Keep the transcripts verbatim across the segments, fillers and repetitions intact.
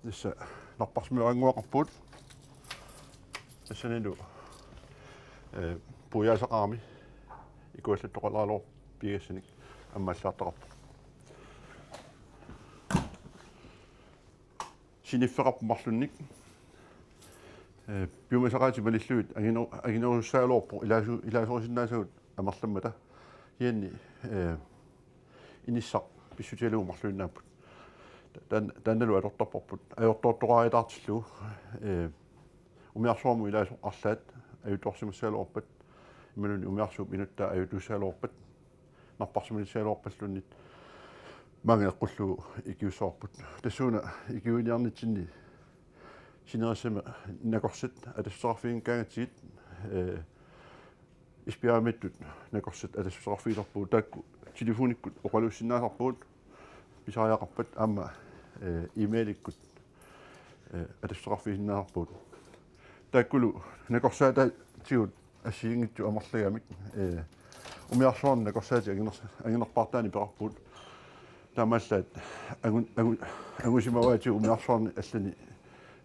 Tassa napparsimmaveqarpugut. Tassanilu, eh, puiaasaqarami ikuallattoqaleraluarpoq piigassanik ammaallaartaqarpoq. Siniffeqarpoq marlunnik. Eh, piumasaqaatit malillugit aginer-, aginerusussaagaluarpoq ilaasu-, ilaasorisinnaasagut amerlammata. Kisianni, eh, inissaq pissutigalugu marluinnaapput. Taan-, taannalu atortarparput. Ajortoortoqariataartillugu, eh, umiarsuarmut ilaasoq arlaat ajutoorsimassagaluarpat, imaluunniit umiarsuup inuttaa ajutuussagaluarpat, napparsimalissagaluarpalluunniit maanga eqqullugu ikiussavarput. Tassuuna ikiuiniarnitsinni sinerissami nakorsat atassuteqarfiginngikkaangatsigit, eh, Esbjergimiittut nakorsat atassuteqarfigisarpagut, taakku telefonikkut oqaluussinnaasarpagut, pisariaqarpat aamma, eh, e-mailikkut, eh, atassuteqarfigisinnaasarpagut. Taakkulu nakorsaataatigut assigiinngitsut amerlagamik, eh, umiarsuarni nakorsaatit anginers-, anginerpaartaanni peqarpugut. Taamaallaat angu-, angu-, angusimavaatigut umiarsuarni allani,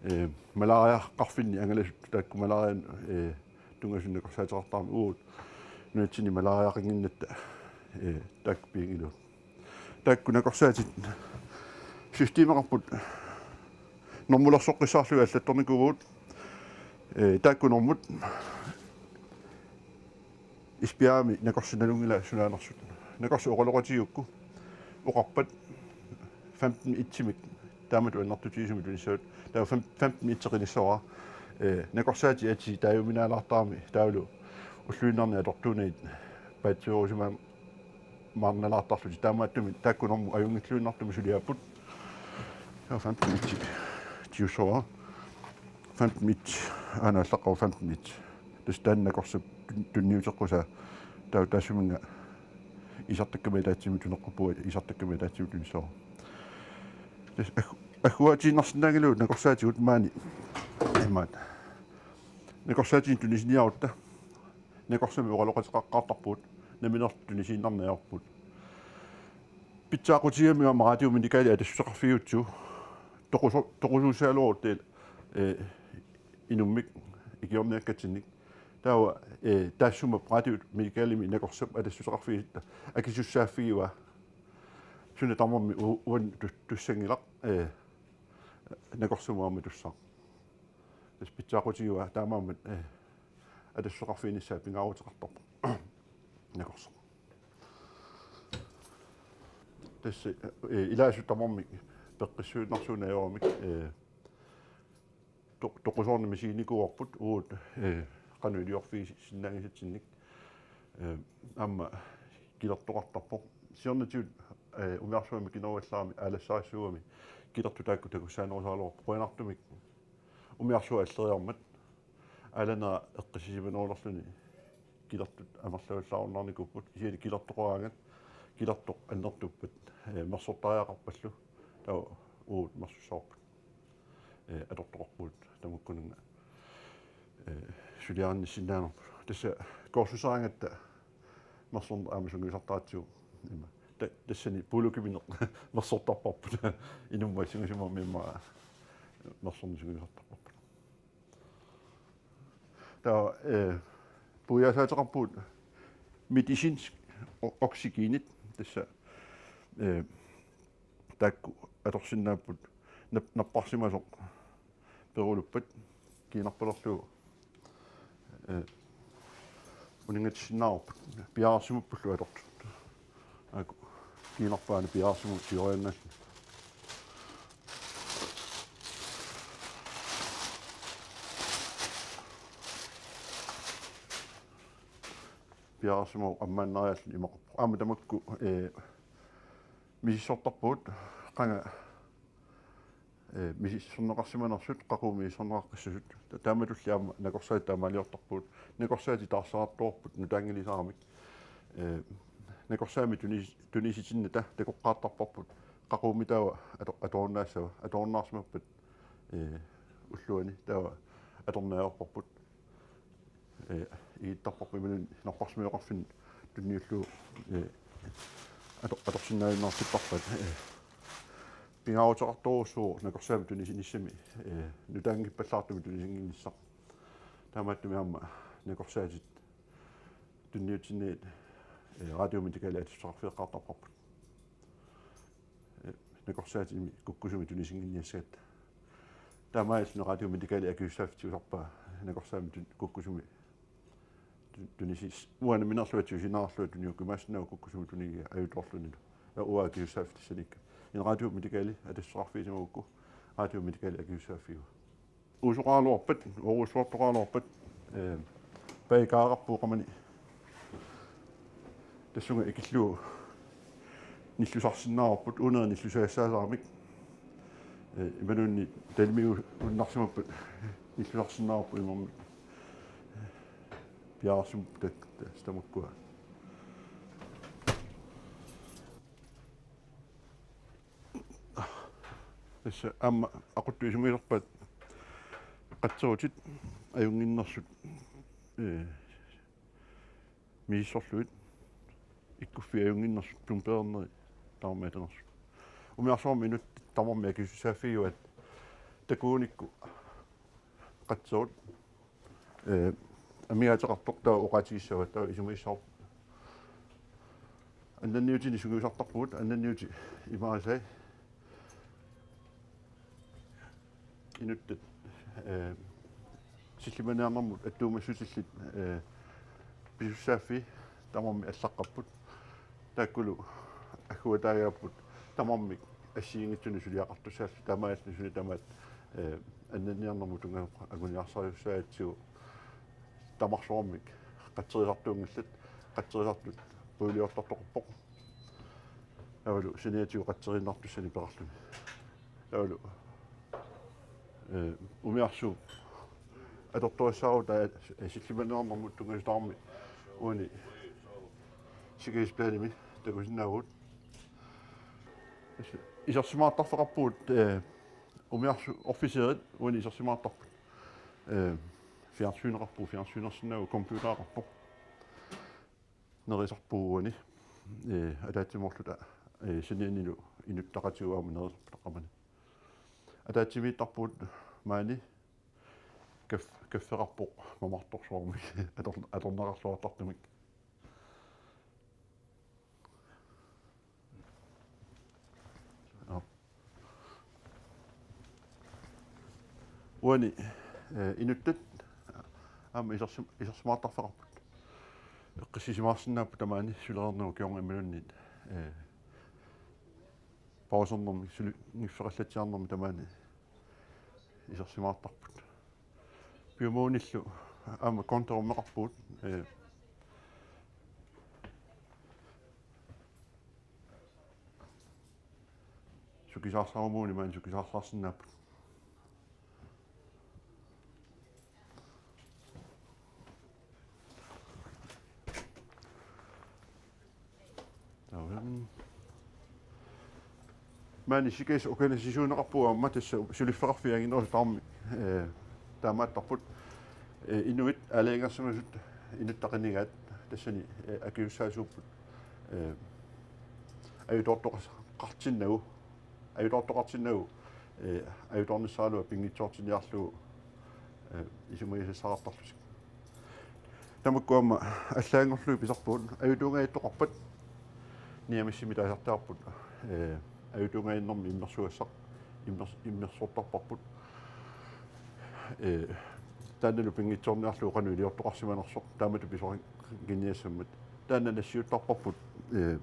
eh, malaariaqarfinni angalasut, taakku malaarian, eh, tunngasut nakorsaateqartarami, uagut nunatsinni malaariaqannginnatta, eh, taakku piginngilagut. Taakku nakorsaatit systemeqarput normulersoqqissaarlugit allattornikuuvugut, eh, taakku normut Esbjergimi nakorsat nalunngilaat sunaanersut. Nakorsat oqaloqatigigukku oqarpat femten etsimik taamatut annertutigisumik tunissavat. Taava fem-, femten etsi qinissavara. Eh, nakorsaatit atii taaguminaalaartarami taavalu ulluinnarni atortuunagit paatsiveerusimaan- maarnalaartarlutik, taamaattumik taakku normut ajunngilluinnartumik suliaapput. Taava femten etsi tigussavara. Femten etsi, aana allaqqavoq femten etsi. Tassa taanna nakorsap tun-, tunniuteqqusaa. Taava taassuminnga isertakkami ataatsimut tuneqquppunga, isertakkami ataatsimut tunissavara. Tassa aggu-, agguaatiinnarsinnaanngilagut nakorsaatigut maani. Imaat. Nakorsaatinik tunisiniarutta nakorsamik oqaloqateqaqqaartarpugut, nammineq tunisiinnarneq ajorpugut. Pitsaaqutigigamiuk aamma Radio Medicali atassuteqarfigiutsigu, toquso-, toqusuussagaluarutta, eh, inummik ikiorniakkatsinnik. Taava, eh, taassuma Radio Medicalimi nakorsap atassuteqarfigisatta akisussaaffigivaat. Suna tamarmi u-, uannut tus-, tussanngilaq, eh, nakorsamut aamma tussaaq. Tassa pitsaaqutigivaa taamaammat, eh, atassuteqarfiginissaa pingaaruteqartarpoq. Nakorsaq. Tassa, eh, ilaasut tamarmik peqqissuinnarsuuneq ajoramik, eh, to-, toqusoorneq misiginikuuarput uagut, eh, qanoq iliorfigisinnaanngisatsinnik, eh, aamma kilertoqartarpoq. Siornatigut, eh, umiarsuarmi kinoruallarami aalassarissuugami kilertut taakku takussaanerusaraluarput, qujanartumik umiarsuaq alleriarmat aalanera eqqissisimanerulerluni kilertut amerlavallaarunnaarnikuupput, kisianni kilertoqaraangat kilertoq annertuppat, eh, mersortariaqarpallu taava uagut mersussavarput. Eh, atortoqarpugut tamakkununnga, eh, suliarinnissinnaanerput. Tassa kursuseraangatta mersorneq aamma sungiusartaratsigu ima. Ta-, tassani puulukimineq mersortarparput. Inummut assingusimammat immaqa mersorneq sungiusartarparput. Taava, eh, puiaasaateqarpugut medicinsk o-, oxygenit, tassa, eh, taakku atorsinnaapput nap-, napparsimasoq peruluppat kiinarpalerlugu, eh, uninngatisinnaavarput, piareersimappullu atortut. Aajuku kiinarpaani piareersimavoq tigoriannaalluni. Piareersimavoq ammaannariarluni imaqarpoq. Aamma tamakku, eh, misissortarpugut, qanga, eh, misissorneqarsimanersut, qaqugu misissorneqaqqissasut. Ta-, taamatulli aamma nakorsaatit taamaaliortarpagut. Nakorsaatit taarserartuarput nutaanngilisaramik. Eh, nakorsaamik tunis-, tunisitinnata takoqqaartarparput. Qaqugummi taava ato-, atorunnaassava. Atorunnaarsimappat, eh, ulluani taava atorneq ajorparput. Eh, igittarparput imaluunniit napparsimmaveqarfinni tunniullugu, eh, ato-, atorsinnaajunnaartipparpaat, eh, Pingaaruteqartorujussuuvoq nakorsaamik tunisinissami, eh, nutaanngippallaartumik tunisinnginnissaq. Taamaattumik aamma nakorsaatit tunniutsinnagit, eh, Radio Medicali atusaqarfeeqqaartarparput. Eh, nakorsaatimi kukkusumik tunisinnginniassagatta. Taamaalilluni Radio Medicali akisussaaffik tigusarpaa nakorsaamik tun-, kukkusumik tu-, tunisis-, uanga nammineerlunga tigusinnaavarlunga tuniukkumaassinnaavoq kukkusumik tunigiga ajutoorlunilu. Ja uanga akisussaaffik tassaniikka. Ina Radio Medicali atusaqarfigisimagukku Radio Medicali akisussaaffigivaa. Uusoqaraluarpat, uaruussuartoqaraluarpat, eh, paikaararpuuq qamani. Tassunga ikillugu nillusarsinnaavarput, uuneri nillusagassaasaramik. Eh, imaluunniit talimiunnarsimappat nillusarsinnaavarput imermik. Piareersimapput tak-, tak-, tamakkua. Tassa aamma aquttup isumagisarpaat qatserutit ajunnginnersut, eh, misissorlugit ikkuffii ajunnginnersut tumpereernerit tamarmik atanersut. Umiarsuarmi inuttut tamarmik akisussaaffigivaat takugunikku qatserut, eh, amigaateqartoq taava oqaatigissavaat taava isumagissavarput. Annanniutinik sungiusartarpugut, annanniutit imaarisai. Inuttut, eh, sillimaniarnermut attuumassutillit, eh, pisussaaffii tamarmik allaqqapput. Taakkulu agguataagaapput tamarmik assigiinngitsunik suliaqartussaallutik taamaalilluni suni tamaat, eh, annanniarnermut tunngasoq anguniarsarisussaagatsigu tamarsuarmik qatserisartuunngillat, qatserisartut puiuliortartoqarpoq. Taavalu saniatigut qatseriinnartussanik peqarluni. Taavalu, eh, umiarsuup atortorissaarutaa, eh, sillimaniarnermut tunngasut tamarmik uani sikkerhedsplanimi takusinnaavugut. Isersimaartarfeqarpugut, eh, umiarsuup officerit uani isersimaartarput. Eh, fjernsyneqarpoq, fjernsynersinnaavugut, computereqarpoq. Nerisarpugut uani, eh, ataatsimoorluta, eh, sanianilu inuttaqatigut aamma nerisarput qamani. Ataatsimiittarpugut maani kaf-, kaffeqarpoq mamartorsuarmik ator-, atorneqarluartartumik. Joo. Uani, eh, inuttut aamma isersim-, isersimaartarfeqarput. Eqqissisimaarsinnaapput tamaani sulereernerup kingorna imaluunniit, eh, pausernermik sulinngiffiqallatsiarnermik tamaani isersimaartarput. Piumagunillu aamma kontorummeqarpugut, eh, sukisaarsaarumaguni maani sukisaarsaarsinnaapput. Taava. Maani sikkerhedsorganisationeqarpugut aamma tassa suliffeqarfiit anginerusoq tamarmik, eh, taamaattarput, eh, inuit aalajangersimasut inuttut qinigaat tassani, eh, akisussaasuupput, eh, ajutoortoqartinnagu, ajutoortoqartinnagu, eh, ajutoornissaraluaq pinngitsoortinniarlugu, eh, isumagisassaqartarlutik. Tamakku aamma allaanngorlugit pisarpugut, ajutuungajattoqarpat niamissimi taasartagarput, eh, ajutuungajannermi immersugassaq, immers-, immersortarparput. Eh, taannalu pinngitsoorniarlugu qanoq iliortoqarsimanersoq, taamatut pisoqannginiassammat. Taanna nassiuttarparput, eh,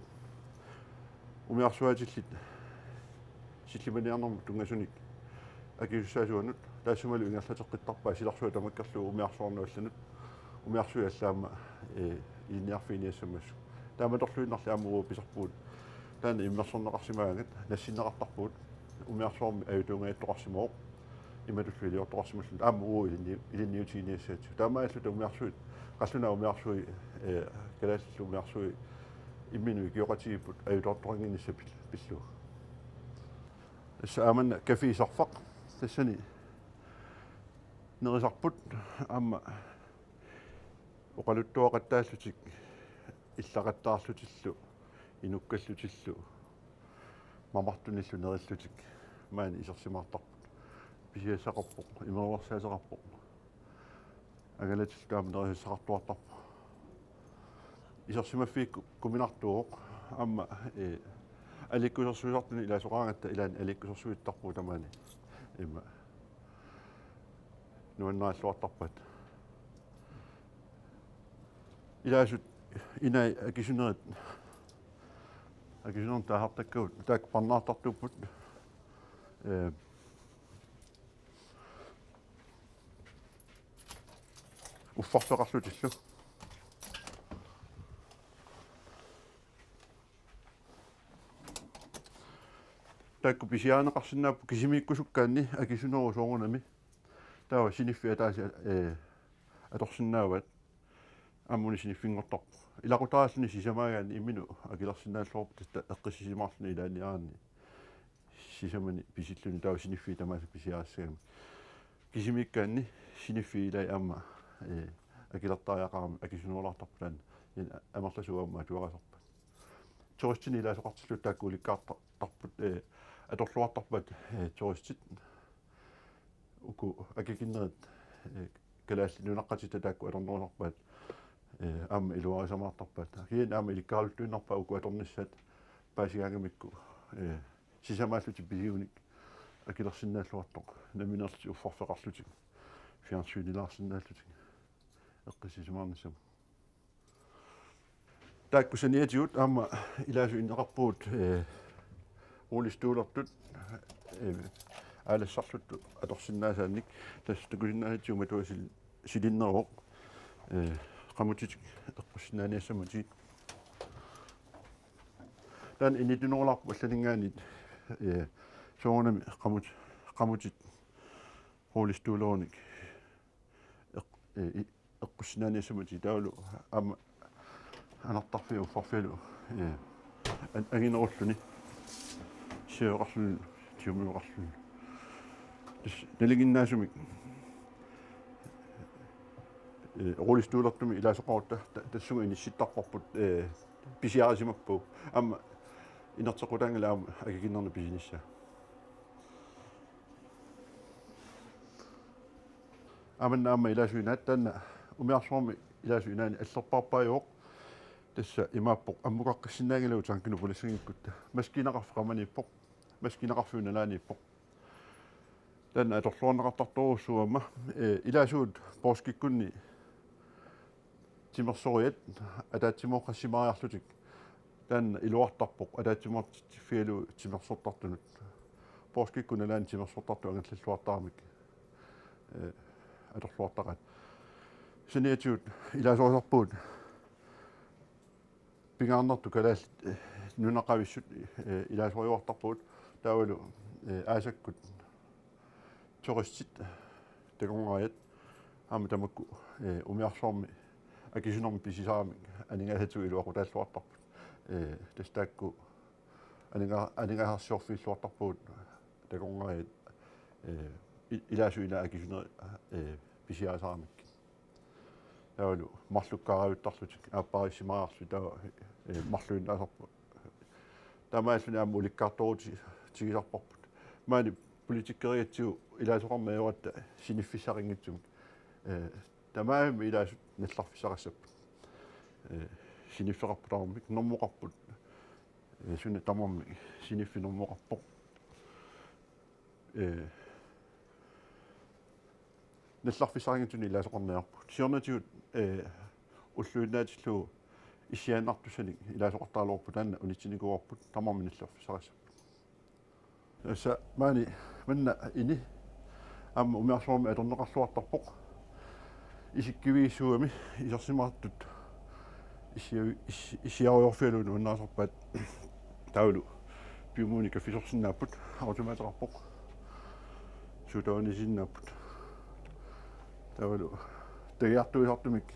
umiarsuaatillit sillimaniarnermut tunngasunik akisussaasuanut, taassumalu ingerlateqqittarpaat silarsuaq tamakkerlugu umiarsuarnut allanut, umiarsuit allat aamma, eh, ilinniarfiginiassammassuk. Taamatorluinnarli aamma uagut pisarpugut taanna immersorneqarsimagaangat, nassinneqartarpugut, umiarsuarmi ajutuungajattoqarsimavoq, imatullu iliortoqarsimalluni aamma uagut ilinni-, ilinniutiginiassagatsigu. Taamaalilluta umiarsuit, qallunaat umiarsuit, eh, kalaallillu umiarsuit imminut ikioqatigiipput ajutoortoqannginnissaq pil-, pillugu. Tassa aamanna Café Sarfaq, tassani nerisarput aamma oqaluttuaqattaallutik illaqattaarlutillu inukkallutillu Mamartunillu nerillutik maani isersimaartarput. Pisiassaqarpoq, imeruersaaseqarpoq. Angalatillu taama nerisassaqartuartarpoq. Isersimaffiikkuminartuuvoq aamma, ee, aliikkusersuisartuni ilaasoqaraangatta ilaanni aliikkusersuittarpugut tamaani. Imma nuannaralluartarpaat. Ilaasut inai akisunerit, akisunermut taasartakkagut taakku parnaartartuupput. Ee, uffarfeqarlutillu. Taakku pisiarineqarsinnaapput kisimiikkusukkaanni akisunerup soorunami. Taava siniffiit ataaseq, ee, atorsinnaavaat. Aamma una siniffinngortarpoq. Ilaqutariilluni sisamaagaanni imminut akilersinnaalluarpoq, tassa eqqissisimaarluni ilaanniaraanni. Sisamani pisilluni taava siniffiit tamaasa pisiarissagamik. Kisimiikkaanni siniffiit ilaat aamma, ee, akilertariaqaramik akisunerulaartarput taanna. Amerlasuut aamma atugarisarpaat. Turistinik ilaasoqartillutik taakku ulikkaartarput, ee, atorluartarpaat, ee, turistit. Uku akikinnerit, ee, Kalaallit Nunaqqatitta taakku atornerusarpaat, ee, aamma iluarisamaartarpaat. Kisianni aamma ilikkaraluttuinnarpaat uku atornissaat paasigaangamikku, ee, sisamaallutik pisigunik akilersinnaalluartoq, nammineerlutik uffarfeqarlutik, fjernsynilaarsinnaallutik eqqissisimaarnissamut. Taakku saniatigut aamma ilaasut ineqarpugut, ee, rullestollertut, ee, aalassarluttut atorsinnaasaannik. Tassa takusinnaasatsigu matuasil silinneruvoq, ee, qamutit eqqussinnaaniassammatigit. Taanna initunerulaarpoq allaninngaanniit, ee, soorunami qamut-, qamutit rullestolerinik eq-, ee, i-, eqqussinnaaniassammatigit taavalu aamma anartarfiit uffarfialu, ee, an-, anginerulluni, siaveqarluni, tiumiveqarluni. Tassa nalinginnaasumik, ee, rullestollertumik ilaasoqarutta ta-, tassunga inissittarparput, ee, pisiarisimappagu. Aamma inerteqqutaanngilaq aamma akikinnernik pisinissaa. Aamma, aamma ilaasut inaat, taanna umiarsuarmi ilaasut inaanni allerpaarpaajuvoq. Tassa imaappoq ammukaqqissinnaanngilagut tankinut pulassangikkutta. Maskiinaqarfik qamaniippoq. Maskiinaqarfiup nalaaniippoq. Taanna atorluarneqartartorujussuuvoq aamma, ee, ilaasugut poorskikkunni timersoriat ataatsimoorsimariarlutik. Taanna iluartarpoq ataatsimoortiffigalugu timersortartunut. Poorskikkut nalaani timersortartut angerlalluartaramik, ee, atorluartaqaat. Saniatigut ilaasorisarpugut pingaarnertut kalaallit, ee, nunaqavissut, ee, ilaasorujoortarpugut taavalu, ee, aasakkut turistit takornariat aamma tamakku, ee, umiarsuarmi akisunermi pisisaramik aningaasatigut iluaqutaalluartarput. Ee, tassa taakku aninga-, aningaasarsiorfiilluartarpagut takornariat, ee, i-, ilaasut inaat akisunerit, ee, pisiarisaramikkit. Taavalu marlukkaaraviuttarlutik, aappaarissimariarlutik, taava, ee, marluinnaasarput. Taamaalluni aamma ulikkaartorutigisarparput. Maani politikkerigatsigu ilaasoqarneq ajoratta siniffissaqanngitsumik. Ee, tamarmik ilaasut nallarfissaqassapput. Ee, siniffeqarput tamarmik, normoqarput. Ee, suna tamarmi siniffinormukarpoq. Ee, nallarfissaqanngitsunik ilaasoqarniarpugut. Siornatigut, ee, ulluinnaatillugu issiaannartussanik ilaasoqartaraluarput, taanna unitsinikuuarput, tamarmik nallarfissaqassapput. Tassa maani manna ini aamma umiarsuarmi atorneqarluartarpoq. Isikkivigissuugami isersimaartut issiavi-, is-, issiarujoorfigalugu nuannarisarpaat. Taavalu piumuunik kaffisorsinnaapput, automateqarpoq. Suut tavanisinnaapput. Taavalu tagiartuisartumik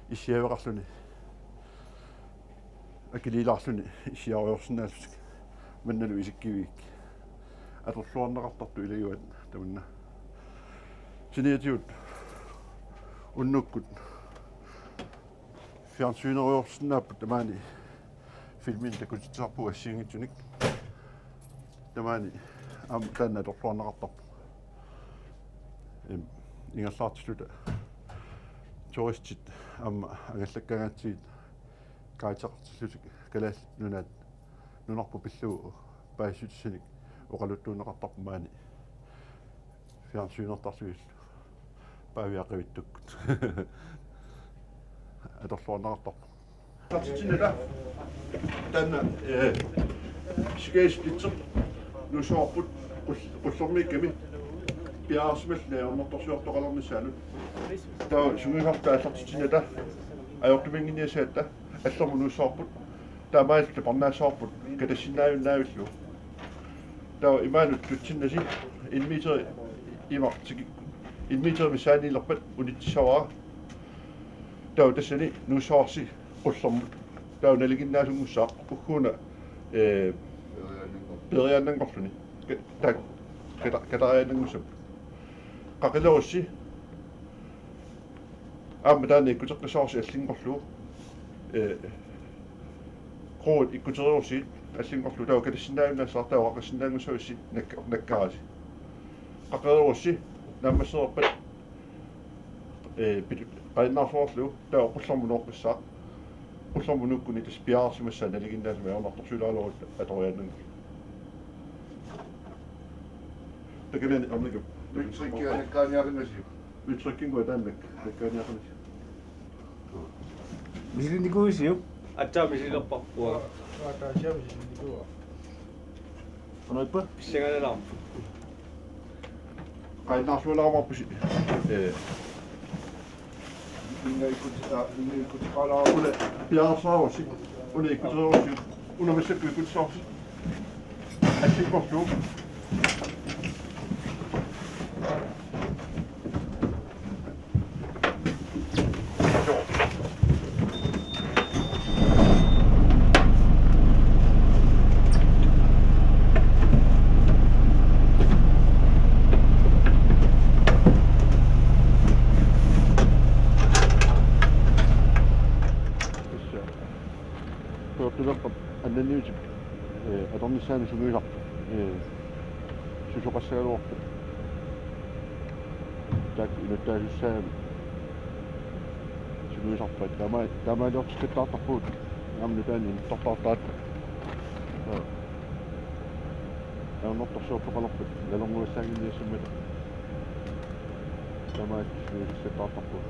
issiaveqarluni, akiliilaarluni issiarujoorsinnaallutik. Mannalu isikkivigik. Atorluarneqartartut ilagivaat tamanna. Saniatigut unnukkut fjernsynerujoorsinnaapput, tamaani filmini takutitsisarpugut assigiinngitsunik. Tamaani aamma taanna atorluarneqartarpoq. Im, ingerlaartilluta turistit aamma angallakkaangatsigit guideqartillutik Kalaallit Nunaat nunarput pillugu paasissutissanik oqaluttuunneqartarpoq maani fjernsynertarlugillu Paaviaqivittukkut. Atorluarneqartarpoq. Atortitsinnata taanna, eh, Skæsplitsi nuussuarput qul-, Qullormiikkami piareersimallutik ajornartorsiortoqalernissaanut. Taava sungiusarput aallartitsinnata ajortuminnginniassatta Allermut nuussuarput, taamaalilluta parnaassuarput katassinnaajunnaarlugu. Taava imaanut tutsinnasi en meter imartiki, en meter missaaniilerpat unitsissavara. Taava tassani nuussuarsi Qullormut. Taava nalinginnaasunngussaaq ugguuna, eh, peeriaannanngorluni. Ka-, taak-, kata-, katariaannanngussapput. Qaqilerussi aamma taanna ikkuteqqissavarsi allinngorlugu. Eh, Kroget ikkutereerussigit allinngorlugu taava katassinnaajunnaassaaq, taava qaqqissinnaanngussavassi nakka-, nakkarasi. Qaqilerussi naammassereerpat, eh, pit-, qainnaarsuarlu taava Qullormut nooqqissaaq. Qullormut nuukkuni tassa piareersimassaaq nalinginnaasumik ajornartorsiulaarlugu atoriaannanngilaq. Takanani arniku. Utrikkianakkaaniarinasi. Utrikkinnguaq taanna nakkaaniarinasi. Misilinikuuisiuk? Aatsaat misilerparput. Aatsaat misilinikuuara. Qanoq ippa? Pissanganalaarpoq. Qainnaarsualaarumaarpusi. Ee. Inga ikkut-, aa, inga ikkuteqalaarpoq. Una piareersaarussi. Una ikkutereerussi. Una massakkut ikkutereerussi. Allikkorlu. Tassa. Pujortulerpap annanniutip, eh, atornissaanut sungiusarpoq, eh, susoqassagaluarpat. Taakku inuttaasussaagami sungiusarpaat. Taama-, taamaaliortikkattaartarpugut. Aamma nutaanik inuttortaartaratta. Aa. Ajornartorsiortoqalerpat nalornuassaanngilliassammata. Taamaattumik sungiusassattaartarpugut.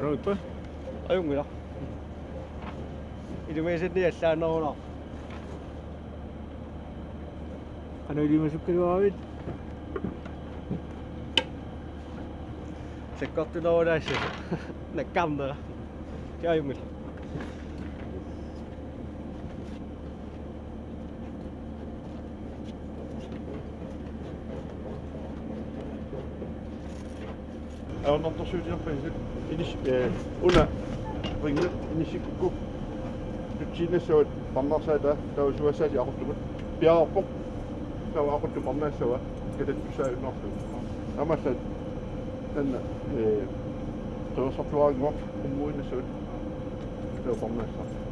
Roipa. Ajunngilaq. Ilimagisannik allaanerunarpoq. Qanoq ilimasukkaluaravit? Sakkortunerulaassasoq. Nakkarnera. Ajunngilaq. Ajornartorsiutigerpassi inis-, eh, una ringi inissikkukku tutsiinnassavat parnaarsaata taava suassaatit aquttugut. Piareerpoq. Taava aquttut parnaassava katattussaajunnaarlugu. Aamma allaat taanna, eh, qiversortuaranngua ummuinnassavat. Taava parnaassaaq.